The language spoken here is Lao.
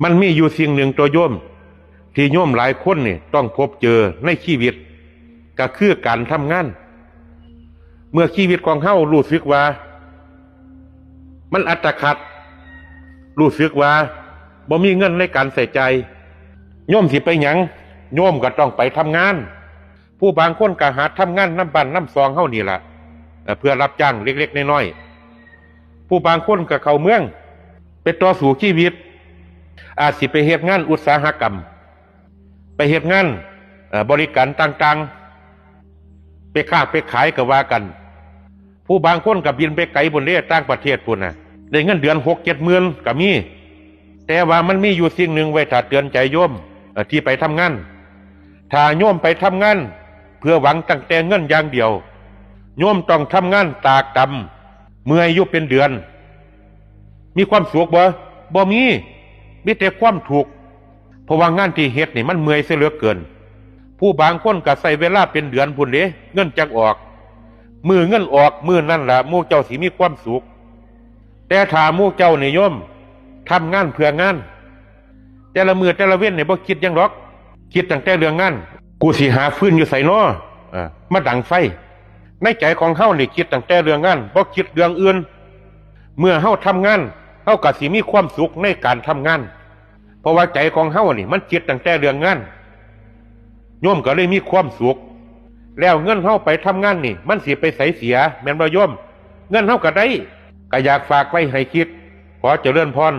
ມັນມີຢູ່ສິ່ງໜຶ່ງໂຕໂຍມ ທີ່ໂຍມຫຼາຍຄົນນີ້ຕ້ອງພົບເຈີໃນຊີວິດ ກໍຄືການທຳງານ. ເມື່ອຊີວິດຂອງເຮົາຮູ້ສຶກວ່າມັນອັດຕະຂັດ, ຮູ້ສຶກວ່າບໍ່ມີເງິນໃນການໃຊ້ຈ່າຍ, ໂຍມຊິໄປຫຍັງ? ໂຍມກໍຕ້ອງໄປທຳງານ. ຜູ້ບາງຄົນກໍຫາທຳງານນຳບ້ານນຳຊ່ອງເຮົານີ້ລະ ເພື່ອຮັບຈ້າງເລັກໆນ້ອຍໆ. ຜູ້ບາງຄົນກໍເຂົ້າເມືອງໄປຕໍ່ສູ້ຊີວິດ, ອາດຊິໄປເຮັດງານອຸດສາຫະກຳ, ໄປເຮັດງານ ເອີ ບໍລິການຕ່າງໆ, ໄປຄ້າໄປຂາຍກໍວ່າກັນ. ຜູ້ບາງຄົນກໍບິນໄປໄກພຸ້ນເດ້, ຕ່າງປະເທດພຸ້ນນະ, ໄດ້ເງິນເດືອນຫົກເຈັດໝື່ນກໍມີ. ແຕ່ວ່າມັນມີຢູ່ສິ່ງໜຶ່ງໄວ້ຖ້າເຕືອນໃຈໂຍມ ເອີ ທີ່ໄປທຳງານ. ຖ້າໂຍມໄປທຳງານເພື່ອຫວັງຕັ້ງແຕ່ເງິນຢ່າງດຽວ, ໂຍມຕ້ອງທຳງານຕາກຕຳ, ເມື່ອຍຢູ່ເປັນເດືອນ. ມີຄວາມສຸກບໍ່? ບໍ່ມີ, ມີແຕ່ຄວາມທຸກ. ເພາະວ່າງານທີ່ເຮັດນີ້ມັນເມື່ອຍເສຍເຫຼືອເກີນ. ຜູ້ບາງຄົນກໍໃຊ້ເວລາເປັນເດືອນພຸ້ນເດ້ ເງິນຈັ່ງອອກ. ມື້ເງິນອອກມື້ນັ້ນລະ ໝູ່ເຈົ້າຊິມີຄວາມສຸກ. ແຕ່ຖ້າໝູ່ເຈົ້ານີ້ໂຍມ ທຳງານເພື່ອງານ, ແຕ່ລະມື້ແຕ່ລະເວັນນີ້ບໍ່ຄິດຫຍັງດອກ, ຄິດຕັ້ງແຕ່ເລື່ອງງານ. ກູຊິຫາຟືນຢູ່ໃສນໍ ເອີ ມາດັງໄຟ? ໃນໃຈຂອງເຮົານີ້ຄິດຕັ້ງແຕ່ເລື່ອງງານ, ບໍ່ຄິດເລື່ອງອື່ນ. ເມື່ອເຮົາທຳງານ, ເຮົາກໍຊິມີຄວາມສຸກໃນການທຳງານ. ເພາະວ່າໃຈຂອງເຮົານີ້ມັນຄິດຕັ້ງແຕ່ເລື່ອງງານ, ໂຍມກໍເລີຍມີຄວາມສຸກ. ແລ້ວເງິນເຮົາໄປທຳງານນີ້ ມັນຊິໄປໃສເສຍ, ແມ່ນບໍ່ໂຍມ? ເງິນເຮົາກໍໄດ້, ກໍຢາກຝາກໄວ້ໃຫ້ຄິດ. ຂໍຈະເລີນພອນ.